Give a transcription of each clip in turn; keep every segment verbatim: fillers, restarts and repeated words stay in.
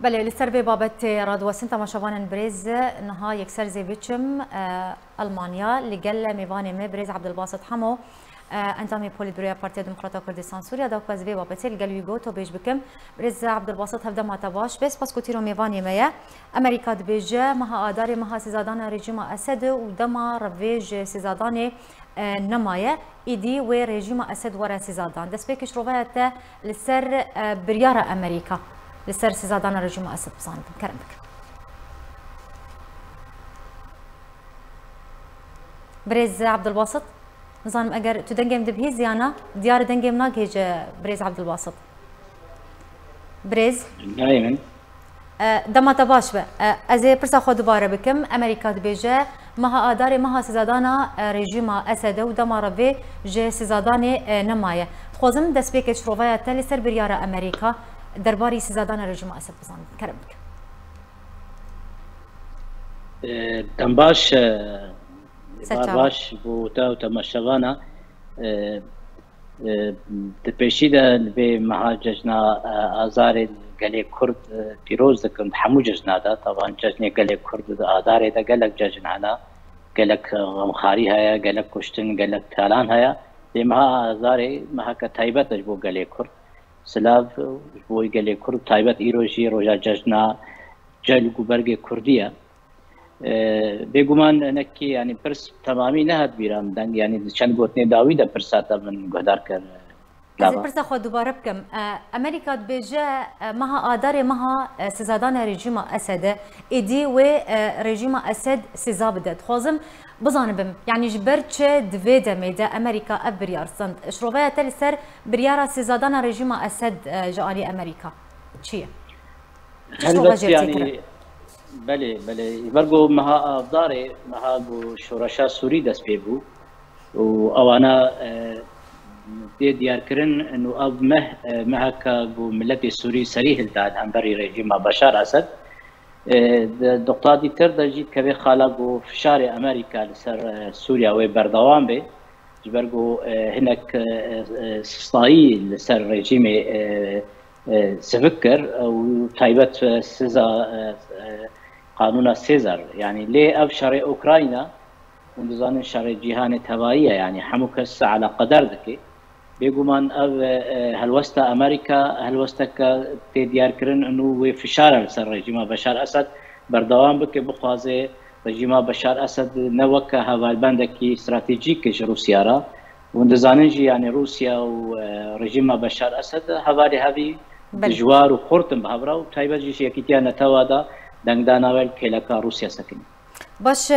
Belê, li ser vê babetê radiwestin temaşevanên birêz, niha yekser zê biçim, e, Almanya, li gel mêvanê me birêz Abdulbasit Hemo, e, endamê Polîtbüroya Partiya Demokrata Kurdistan Sûriya da ku ez vê babetê li gel wî gotobêj bikim. Birêz Abdulbasit, hevdema te baş be, spas ku tîro mêvanê me ye. Amerîka dibêje, meha Adarê meha sîzadana rejîma Esed û dema revê ji sîzadanê e, nemaye, îdî wê rejîma Esed were sîzadan. Destpêkê şirovaya te li ser, e, biryara Amerîka, li ser sîzadana rejîma Esed bizanibim. Kerem bikin. Birêz Abdulbasit, nizanim eger tu dengê min dibihîzî ya na, diyar e dengê min nagihêje birêz Abdulbasit. Birêz? Nayê min. E, dema te baş be. E, ez ê pirsa xwe dubare bikim. Amerîka dibêje, meha Adarê meha sîzadana, e, rejîma Esed e û dema revê ji sîzadanê, e, nemaye. Dixwazim destpêkê şirovaya te li ser biryara Amerîka derbarî sîzadana rejîma Esed bizanibim. Kerem bikim. E, dem baş, e, Ser bar çavan. Baş bo te û temaşevana. E, E, di pêşî de li vê meha cejna, e, Azarê gelê Kurd, e, pîroz dikin. Di hemû cejna de, taban cejnê gelê Kurd di Adarê de gelek cejn hene, gelek, e, xemxarî heye, gelek kuştin, gelek talan heye. Lê meha Azarê meheke taybet e ji bo gelê Kurd. Silav, e, ji bo gelê Kurd taybet îro jî roja cejna celg û bergê Kurdî ye. E, bêguman hinekî, yanî pirs temamî nehat bîra min deng, yanî di çend gotinê dawî de pirsa te min guhdar kir. Ez ê pirsa xwe dubare bikim. E, Amerîka dibêje, e, meha Adarê meha, e, sîzadana rejîma Esed e. Êdî wê, e, rejîma Esed sîza bide. Dixwazim bizanibim, yanî ji ber çi di vê demê de Amerîka ev biryar stend? Şirovaya te li ser biryara sîzadana rejîma Esed, e, ji alî Amerîka çi ye? Çi şoreşê çêkirî? Belê, belê. Ji ber ku meha Avdarê, meha ku şoreşa Sûrî dest pê bû û ewana, e, tê diyarkirin û ev meh, e, meheka ku miletê Sûrî serî hilda li hemberî rejîma Beşar Esed. E, di, di qadî tir de jî dikeve xala ku fişarê Amerîka li ser, e, Sûriya wê berdewam be. Ji ber ku, e, hinek, e, e, sistayî li ser rejîmê, e, e, sivik kir û taybet, e, siza, e, e, qanûna Sêzar. Yanî lê ev şerê Ukrayna, hûn dizanin şerê cîhanê tevayî ye, yanî hemû kes eleqedar dike. Bêguman ev, e, helwesta Amerîka, helwesteke tê diyarkirin û wê fişara li ser rejîma Beşar Esed berdewam bike, bixwaze rejîma Beşar Esed ne weke hevalbendekî stratejîk ji Rûsya re. Hûn dizanin jî, yanî Rûsya û, e, rejîma Beşar Esed hevalê hevî dijwar û xurt in bi hev re û taybet jî ji Yekîtiya Netewa de dengdana we li kêleka Rûsya sekinî. Baş e,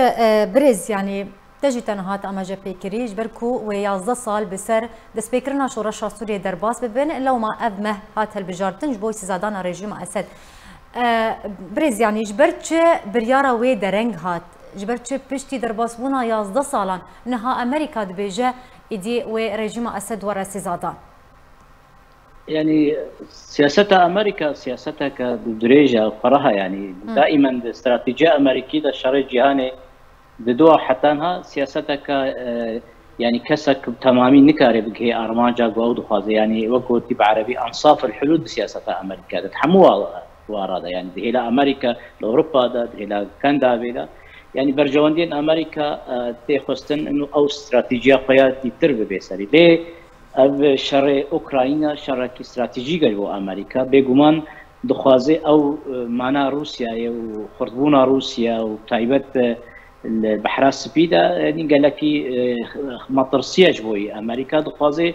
birêz, yanî te jî te niha te amaje pê kirî, ji ber ku wê yazdeh sal bi ser destpêkirina şoreşa Sûriyê derbas bibin, lewma ev meh hat hilbijartin ji bo sîzadana rejîma Esed. E, birêz, yanî ji ber çi biryara wê dereng hat? Ji ber çi piştî derbasbûna yazdeh salan niha Amerîka dibêje, êdî wê rejîma Esed were sîzadan? Yanî siyaseta Amerîka siyaseteke dirêj e, ferah e, yanî Hı. Daîmen di stratejiya Amerîkî de şerê cîhanê di dua hetanha siyaseteke, e, yanî kesek bi temamî nikare bigihê armanca ku ew dixwaze. Yanî wek gotî bi erebî ensaf el hulûd di siyaseta Amerîka de. Di hemû wa-, wara de, yanî di hêla Amerîka, di Ewropa de, di hêla Kendavê de. Yanî berjewendiyên Amerîka, e, tê xwestin û ew stratejiya xwe ya dîtir bibe serî. Lê ev şerê Ukrayna şerekî stratejîk e ji bo Amerîka. Bêguman dixwaze ew, e, mana Rûsyayê û xurtbûna Rûsya û taybet, e, li Behra Spî de, yanî gelekî, e, metirsî ye ji bo wî. Amerîka dixwaze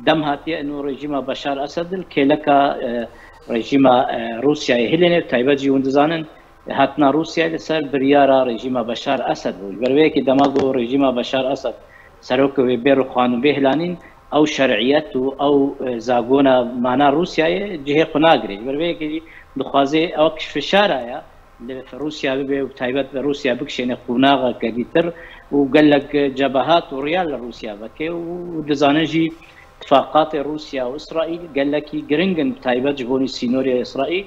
dem hatiye ino rejîma Beşar Esed li kêleka, e, rejîma, e, Rûsyayê hilêne, taybet jî hûn dizanin, hatina Rûsyayê li ser biryara rejîma Beşar Esed bû. Ji ber vê yekê dema ku rejîma Beşar Esed serokê wê bê rûxan û bê hilanîn, ew şer'iyet û ew, e, zagona mana Rûsyayê cihê xwe nagirê. Ji ber vê yekê jî dixwaze ew fişara ye li Rûsya bibe û bi taybet bi Rûsya bikişêne qonaxeke dîtir û gelek cebehat û riya li Rûsya veke û dizanin jî tifaqatê Rûsya û Îsraîl gelekî giring in, bi taybet ji bo sînorê Îsraîl.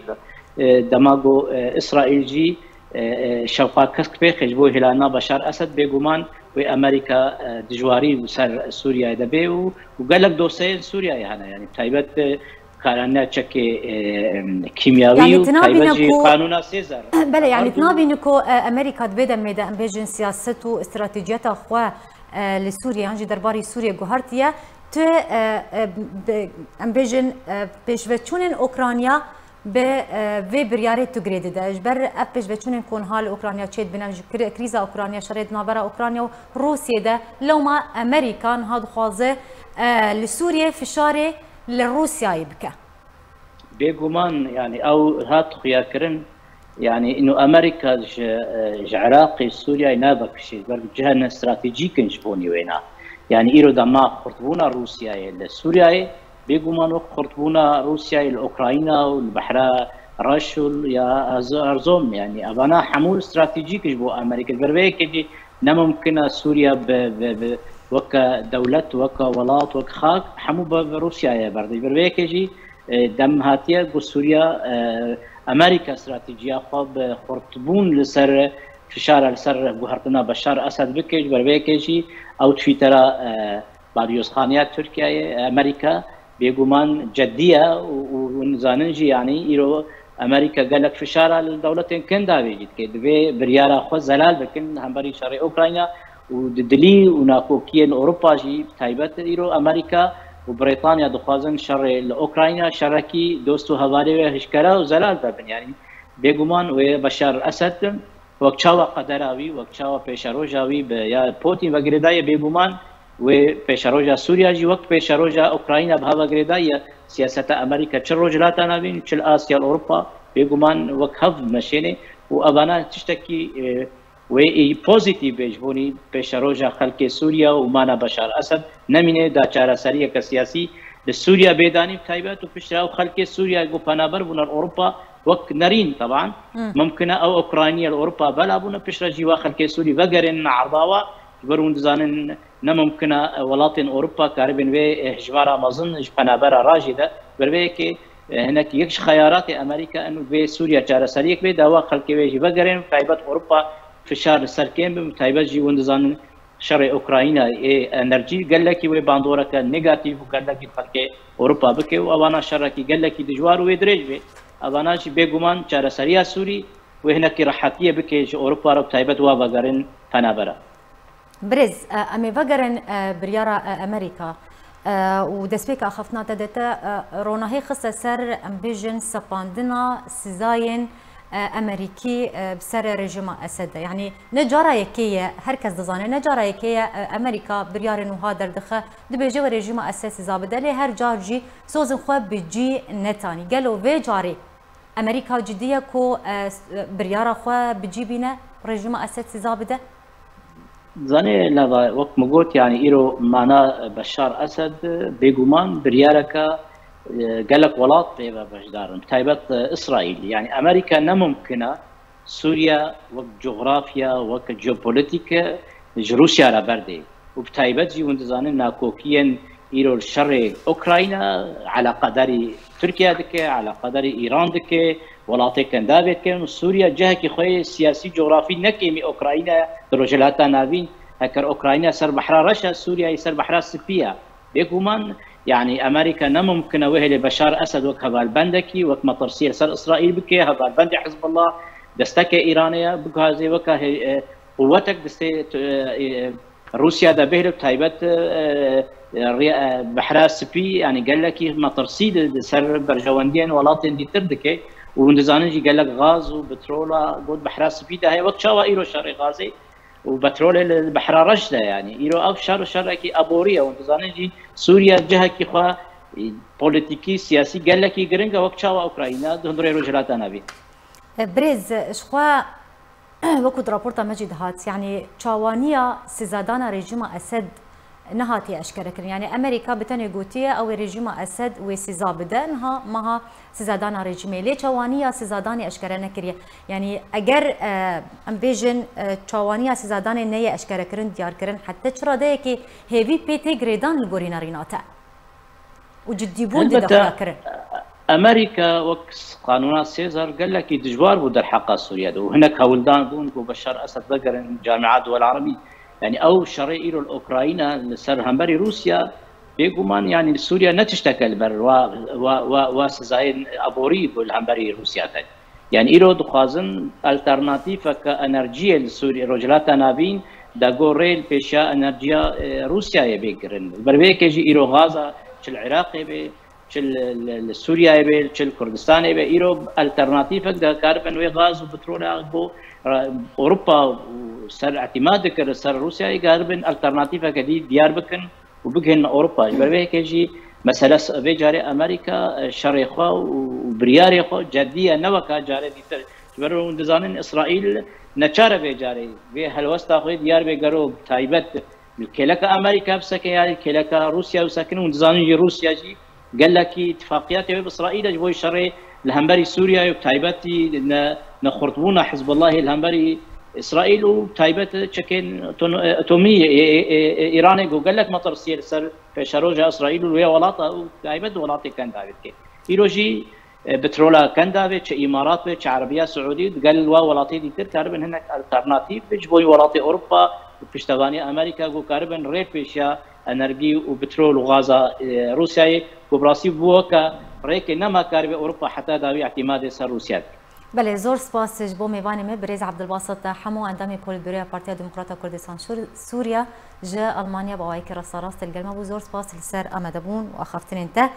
E, dema ku, e, Îsraîl jî, e, e, şewqa kesk pêxê ji bo hêlana Beşar Esed, bêguman wê Amerîka, e, dijwarî li ser Sûriyeyê de bê û, û gelek dosyeyên Sûriyeyê hene. Yanî bi taybet, e, karaniya çekê e, kîmyawî Yani û tu nabîne taybet jî ku- qanûna Sêzar. Belê, yani tu nabîne ku e, Amerîka di vê demê de, em bêjin, siyaset û stratejiyeta xwe e, li Sûriyê yan jî derbarî Sûriyê guhertiye, tu e, e, bi- em bêjin e, pêşveçûnên Ukrayna bi e, vê biryarê tu girê dide. Ji ber ev pêşveçûnên ku niha li Ukrayna çêdibin, em ji kri- krîza Ukrayna, şerê di navbera Ukrayna û Rûsiyê de, lewma Amerîka niha dixwaze e, li Sûriyê fişarê li Rûsyayê bike. Bêguman, yani ew hat xuyakirin, yani ino Amerîka ji, e, ji Iraqê, Sûriyeyê navekişê, ber cihên stratejîk in ji bonî wêna. Yani îro dema xurtbûna Rûsyayê li Sûriyeyê, bêguman wek xurtbûna Rûsyayê li Ukrayna û li Behra Reş û li ya Ez- Erzom, yani evana hemû stratejîk ji bo Amerîka. Ji ber vê yekê jî ne mimkin e Sûriye bi, bi, bi weke dewlet, weke welat, wek xak, hemû bi, bi Rûsyayê berde. Ji ber vê yekê jî e, dem hatiye ku Sûriya e, Amerîka stratejiya xwe bi xurtbûn li ser fişara li ser guhertina Beşar Esed bike. Ji ber vê yekê jî ew Twittera e, Balyozxaneya Tirkiyeyê, Amerîka bêguman cedî ye û, û hûn dizanin jî, yanî îro Amerîka gelek fişara li dewletên kin davêjî dike. Divê biryara xwe zelal bikin hemberî şerê Ukrayna û di dilî û nakokiyên Ewropa jî, bi taybet îro Amerîka û Brîtanya dixwazin şerê li Ukrayna şerekî dost û hevalê wê hişkere û zelal vebin. Yanî bêguman wê Beşar Esed wek çawa qedera wî, wek çawa pêşeroja wî bi ya Putin ve girêdaye, bêguman wê pêşeroja Sûriya jî wek pêşeroja Ukrayna bi hev ve girêdaye. Siyaseta Amerîka çi Rojhilata Navîn, çi li Asya, li Ewropa, bêguman wek hev meşêne û evana tiştekî e, wê ê pozîtîf bê ji bonî pêşeroja xelkê Sûriye û mana Beşar Esed nemîne da çareseriyeke siyasî li Sûriye bê danî bi taybet û piştre ew xelkê Sûriye ku penaber bûne li Ewropa wek nerîn teban. Mimkine ew Ukrayniye li Ewropa bela bûne, piştre jî wa xelkê Sûrî vegerên erdawa, ji ber hûn dizanin ne mimkine welatên Ewropa karibin vê hijmara mezin ji penabera rajê de. Ber vê yekê hinek yek ji xeyaratê Amerîka in vê Sûriye çareseriyek bê, dawa xelkê wê jî vegerin, taybet Ewropa fişar li ser kêm bin, taybet jî hûn dizanin şerê Ukrayna ê enerjî gelekî wê bandoreke negatîf û gelekî xelkê Ewropa bike û evana şerekî gelekî dijwar û wê dirêj bê. Evana jî bêguman çareseriya Sûrî wê hinekî rehetiyê bike ji Ewropa re, bi taybet wa vegerin penabera. Birêz, e, em ê vegerin e, biryara e, Amerîka e, û destpêka axaftina te de te e, ronahî xiste ser, em bêjin, sepandina sizayên e, Amerîkî e, bi ser rejîma Esed de. Yanî ne cara yekê ye, her kes dizane, ne cara yekê ye e, Amerîka biryarên wiha derdixe, dibêje wê rejîma Esed siza bide, lê her car jî sozên xwe bi cî netanî. Gelo vê carê Amerîka cidî ye ku e, s- e, biryara xwe bi cî bîne, rejîma Esed siza bide? Zanê lava, wek min got, yani îro mana Beşar Esed bêguman biryareke e, gelek welat pê ve beşdar in. Bi taybet e, Îsraîl. Yani Amerîka ne mimkin e Sûriye wek cografya, wek jeopolitîk e, ji Rûsya re berdê. Û bi taybet jî hûn dizanin nakokiyên îro li şerê Ukrayna, eleqedarî Tirkiye dike, eleqedarî Îran dike, welatê Kendavê dike. Sûriye cihekî xwe yê siyasî, cografî ne kêmî Ukrayna ye di Rojhilata Navîn. Heker Ukrayna ser Behra Reş e, Sûriye yê ser Behra Spî ye. Bêguman, yanî Amerîka ne mimkin e wê hêlê Beşar Esed wek hevalbendekî, wek metirsiyê li ser Îsraîl bike, hevalbendê Hizbullah, destekê Îranê ye, bigazê weke hê- e, quwetek distê e, e, Rûsya de bêhre, bi taybet e, e, rê- e, Behra Spî, yanî gelekî metirsî di, di ser berjewendiyên welatên dîtir dike û hûn dizanin jî gelek gaz û petrola got Behra Spî de heye, wek çawa îro şerê gazê û petrolê li Behra Reş de, yanî îro ev şer şerekî aborî ye. Hûn dizanin jî Sûriye cihekî xwe e, polîtîkî, siyasî gelekî giring e, wek çawa Ukrayna di hundirê Rojhilata Navîn. E, Birêz, ji xwe wekû di raporta me jî dihat, yanî çawaniya sizadana rejîma Esed nehatiye eşkerekirin. Yanî Amerîka bi tenê gotiye ew ê rejîma Esed wê siza bide. Niha meha sizadana rejîmê. Lê çawaniya sizadanê eşkere nekiriye. Yanî eger e, em bêjin e, çawaniya sizadanê neyê eşkerekirin, diyarkirin, hette çi radeyekê hêvî pê tê girêdan li gorî nerîna te û cidîbûn dide Elbette, xuyakirin? Amerîka wek qanûna Sêzar gelekî dijwar bû derheqa Sûriye de û hinek hewldan bûn ku Beşar Esed vegerin Camia Duwel Erebî. Yanî ew şerê îro li Ukrayna li ser hemberî Rûsya Bêguman, yanî li Sûriye ne tişteke li ber wa, wa, wa, wa sizayên aborî bû li hemberî Rûsya de. Yanî îro dixwazin alternatîfeke enerjiyê li Sûriye, Rojhilata Navîn, da go rê li pêşiya enerjiya, e, Rûsyayê bê kirin. Li ber vê yekê jî îro gaza çi li Iraqê bê, çi li, li, li Sûriyeyê bê, çi li Kurdistanê bê, îro alternatîfek de karibin wê gaz û petrola ku, e, Ewropa û ser îtîmad dikir ser Rûsyayê, karibin alternatîfeke dî diyar bikin û bigihên me Ewropa. Ji ber vê yekê jî mesele s-, vê carê Amerîka, e, şerê xwe û, û biryarê xwe cedî ye, ne weka carê dîtir. Ji ber hûn dizanin Îsraîl neçar e vê carê vê helwesta xwe diyar bê gero taybet li kêleka Amerîka bisekin ya kêleka Rûsya bisekin. Hûn dizanin jî Rûsya jî gelekî tifaqiyatê wê bi Îsraîl e ji bo şerê li hemberî Sûriyeyê û taybetî ne, nexurtbûna Hizbullahê li hemberî Îsraîl û taybet çekên atom-, atomî ê, ê, ê, ê Îranê ku gelek metirsiyê li ser pêşeroja Îsraîl û wê welata û taybet welatê Kendavê dike. Îro jî, e, petrola Kendavê, çi Îmarat be, çi Erebiya Siûdî, digel wa welatê dîtir karibin hinek alternatîf be ji bo welatê Ewropa û piştevaniya Amerîka ku karibin rê pêşiya enerjî û petrol û gaza, e, Rûsyayê ku bi rastî bû weke rêkê nema karibê Ewropa heta dawî îtîmadê ser Rûsya bike. Belê, zor spas ji bo mêvanê me, birêz Abdulbasit Hemo, endamê Polîtbüroya Partiya Demokrata Kurdistan Şur-, Sûriya ji Almanya, bi awayekî rasterast li gel me bû. Zor spas li ser amadebûn û axaftinên te.